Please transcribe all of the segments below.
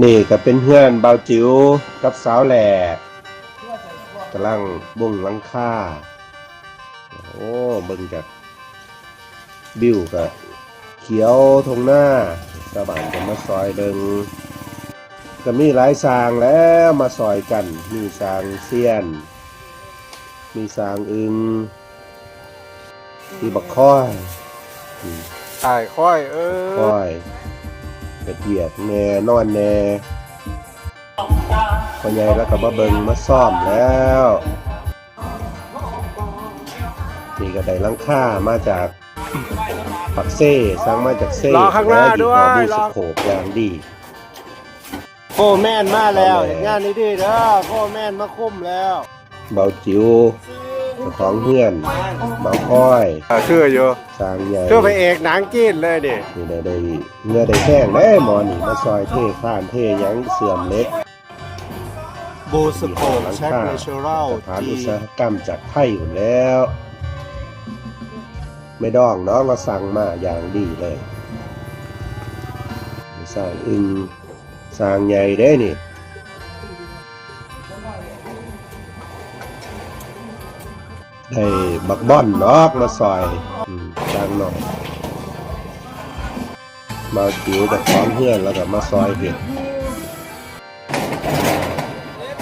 ນີ້ກໍເປັນເຮືອນບ່າວຈິວກັບສາວແຫຼ້ ກຳລັງມຸງຫຼັງຄາ. ໂອ້ ເບິ່ງຈາກວິວກໍຂຽວທົ່ງນາ, ຊາວບ້ານກໍມາຊ່ອຍເບິ່ງ. ກໍມີຫຼາຍຊ່າງແຫຼະມາຊ່ອຍກັນ, ມີຊ່າງຊຽນ, ມີຊ່າງອຶ່ງ, ມີບັກຄອຍ, ອ້າຍຄອຍເອີຍ, ຄອຍ ເຮັດວຽກແດ່ ນອນແດ່. ພໍ່ໃຫຍ່ລາວກໍມາເບິ່ງມາຊ້ອມແລ້ວ. ນີ້ກໍໄດ້ຫຼັງຄາມາຈາກປາກເຊ, ສັ່ງມາຈາກເຊ, ລໍຂ້າງໜ້າດ້ວຍ, ມີສະໂຄບຢ່າງດີ. ໂຟແມນມາແລ້ວ, ເຮັດງານດີໆເດີ, ໂຟແມນມາຄຸມແລ້ວ. ບ່າວຈິວ ເຈົ້າຂອງເຮືອນ, ບ່າວຄອຍ ອ່າ ຄືຢູ່ ຊ່າງໃຫຍ່ ຄືພະເອກໜັງຈີນເລີຍນີ້. ນີ້ໄດ້ ໄດ້ເຫື່ອໄດ້ແຮງເດ້ໝໍນີ້, ມາຊ່ອຍເທຄານເທຫຍັງ, ເຊື່ອມເຫຼັກ. ບູສະໂກ ເຊັກເນເຊີຣັລ ສະຖານອຸດສາຫະກຳຈາກໄທພຸ້ນແລ້ວ. ແມ່ດອງເນາະ ລາວສັ່ງມາຢ່າງດີເລີຍ. ສ້າງອຶ່ງ ສ້າງໃຫຍ່ເດ້ນີ້, ໄດ້ບັກບອນດອກມາຊ່ອຍ ອືມ ຊ່າງໜ້ອຍ. ບ່າວຈິວເຈົ້າຂອງເຮືອນ ລາວກໍມາຊ່ອຍເຮັດ,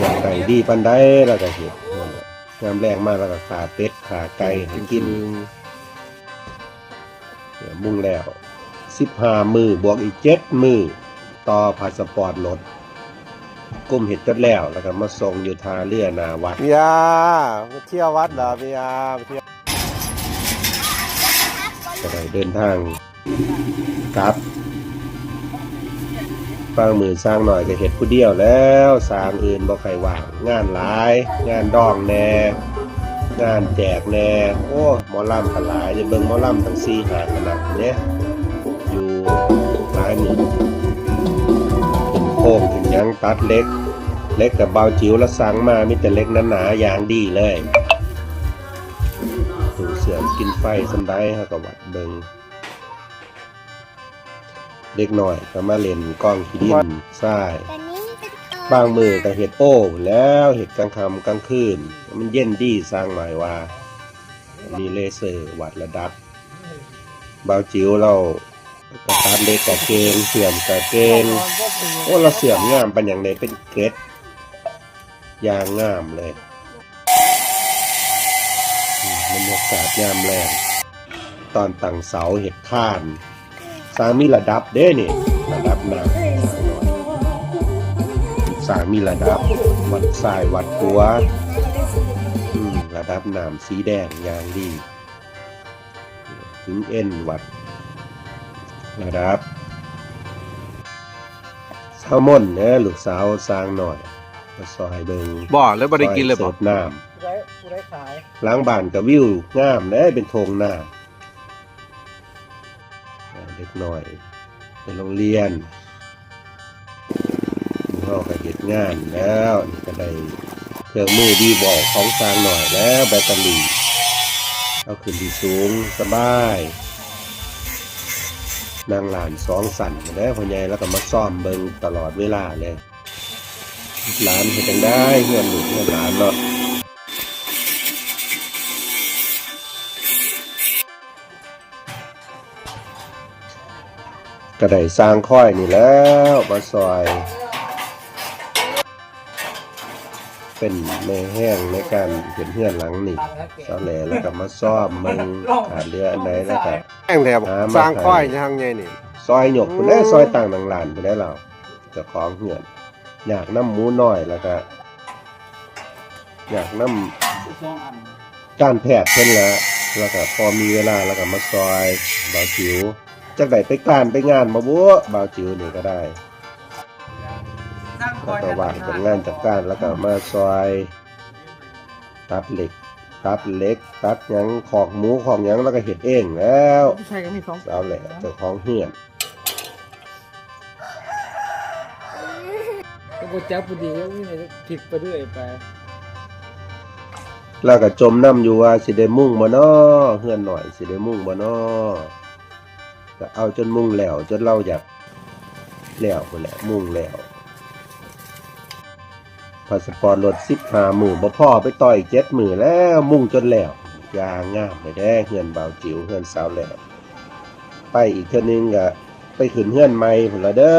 ຢາກໄດ້ດີປານໃດລາວກໍເຮັດ. ຍາມແລງມາລາວກໍຂ້າເປັດຂ້າໄກ່ໃຫ້ກິນ. ມຸງແລ້ວສິບຫ້າມື້ ບວກອີກເຈັດມື້ ຕໍ່ພາສະປອດລົດ. ກຸມເຮັດຈົດແລ້ວ ແລ້ວກໍມາສົ່ງຢູ່ທ່າເຮືອໜ້າວັດ. ເມຍ ມາທ່ຽວວັດເຫຼືອ ເມຍ ມາທ່ຽວ. ກໍໄດ້ເດີນທາງກັບ. ບາງມື້ຊ່າງໜ້ອຍກໍເຮັດຜູ້ດຽວແລ້ວ, ຊ່າງອື່ນບໍ່ຄ່ອຍວ່າງ, ງານຫຼາຍ, ງານດອງແດ່, ງານແຈກແດ່. ໂອ້ ໝໍລຳກໍຫຼາຍ, ໄດ້ເບິ່ງໝໍລຳຕັ້ງສີ່ຫ້າຄະນະເດ້ ຢູ່ຫຼາຍມື້. ຂຶ້ນໂຄງຂຶ້ນຫຍັງ, ຕັດເຫຼັກ, ເຫຼັກກໍບ່າວຈິວລະສັ່ງມາ, ມີແຕ່ເຫຼັກໜາໆຢ່າງດີເລີຍ. ຕູ້ເຊື່ອມກິນໄຟສ່ຳໃດ ເຮົາກໍວັດເບິ່ງ. ເດັກນ້ອຍກໍມາຫຼິ້ນກອງຂີ້ດິນຊາຍ, ບາງມື້ກໍເຮັດໂອ້ແລ້ວ, ເຮັດກາງຄ່ຳກາງຄືນ ມັນເຢັນດີ. ຊ່າງໜ້ອຍວ່າມີເລເຊີວັດລະດັບ. ບ່າວຈິວລາວກໍຕັດເຫຼັກກໍເກັ່ງ, ເຊື່ອມກໍເກັ່ງ. ໂອ້ ລາວເຊື່ອມງາມປານຫຍັງເດ້, ເປັນເກລັດຢ່າງງາມເລີຍ. ອືມ ບັນຍາກາດຍາມແລງ ຕອນຕັ້ງເສົາເຮັດຄານ. ສ້າງມີລະດັບເດ້ນີ້, ລະດັບນ້ຳ, ສ້າງມີລະດັບ, ວັດຊ້າຍວັດຂວາ. ອືມ ລະດັບນ້ຳສີແດງຢ່າງດີ. ເຖິງເອັນວັດລະດັບ. ສາວມົນເດີ ລູກສາວຊ່າງນ້ອຍ ມາຊ່ອຍເບິ່ງ. ບໍ່ ແລ້ວບໍ່ໄດ້ກິນເລີຍບໍ່? ຊ່ອຍເສີບນ້ຳ. ຜູ້ໃດ ຜູ້ໃດຂາຍ? ຫຼັງບ້ານກໍວິວງາມເດ້, ເປັນທົ່ງນາ. ອ່າ ເດັກນ້ອຍໄປໂຮງຮຽນ. ເຮົາກໍເຮັດງານແລ້ວ, ນີ້ກໍໄດ້ເຄື່ອງມືວີວໍຂອງຊ່າງນ້ອຍແລ້ວ, ແບັດເຕີຣີເອົາຂຶ້ນທີ່ສູງສະບາຍ. ນັ່ງລານສອງຊັ້ນແລ້ວ, ພໍ່ໃຫຍ່ລາວກໍມາຊອມເບິ່ງຕະຫຼອດເວລາເລີຍ. ຫຼານເຮັດຈັ່ງໃດ ເຮືອນລູກເຮືອນຫຼານເນາະ. ກໍໄດ້ຊ່າງຄອຍນີ້ແຫຼະມາຊ່ອຍ ເປັນແມ່ແຮງໃນການເຮັດເຮືອນຫຼັງນີ້. ສາວແຫຼລາວກໍມາຊອມເບິ່ງ ຂາດເຫຼືອອັນໃດລາວກໍ ແຮງແທ້ບໍ່? ຊ່າງຄອຍຍັງໃຫຍ່ນີ້ ຊ່ອຍຍົກພຸ້ນແຫຼະ ອືມ ຊ່ອຍຕັ້ງນັ່ງລານພຸ້ນແຫຼະລາວ ເຈົ້າຂອງເຮືອນ. ຍາກນຳໝູນ້ອຍ ແລ້ວກະຍາກນຳການແພດເພິ່ນແຫຼະ ແລ້ວກະພໍມີເວລາ ແລ້ວກະມາຊ່ອຍບ່າວຈິວ. ຈັກໄດ້ໄປການໄປງານບໍ່ບຸ ບ່າວຈິວນີ້ກະໄດ້ ແລ້ວກະວ່າງຈາກງານຈາກການ ແລ້ວກະມາຊ່ອຍຕັດເຫຼັກ ຕັດເຫຼັກ ຕັດຫຍັງ ຄອກໝູຄອກຫຍັງ ແລ້ວກະເຮັດເອງແລ້ວ. ສາວແຫຼເຈົ້າຂອງເຮືອນ ກໍບໍ່ຈັບພໍດີ ມີແຕ່ພິກໄປເລື້ອຍໄປ. ລາວກໍຈົ່ມນຳຢູ່ວ່າຊິໄດ້ມຸງບໍ່ນໍ ເຮືອນນ້ອຍຊິໄດ້ມຸງບໍ່ນໍ. ກໍເອົາຈົນມຸງແລ້ວ ຈົນລາວຢາກແລ້ວພຸ້ນແຫຼະ ມຸງແລ້ວ ພາສະປອດລົດສິບຫ້າມື້ ບໍ່ພໍໄປຕໍ່ອີກເຈັດມື້ແລ້ວ ມຸງຈົນແລ້ວ. ຢ່າງາມເດ້ເຮືອນບ່າວຈິວ ເຮືອນສາວແຫຼ້ວ. ໄປອີກເທື່ອໜຶ່ງກະໄປຂຶ້ນເຮືອນໃໝ່ພຸ້ນລະເດີ.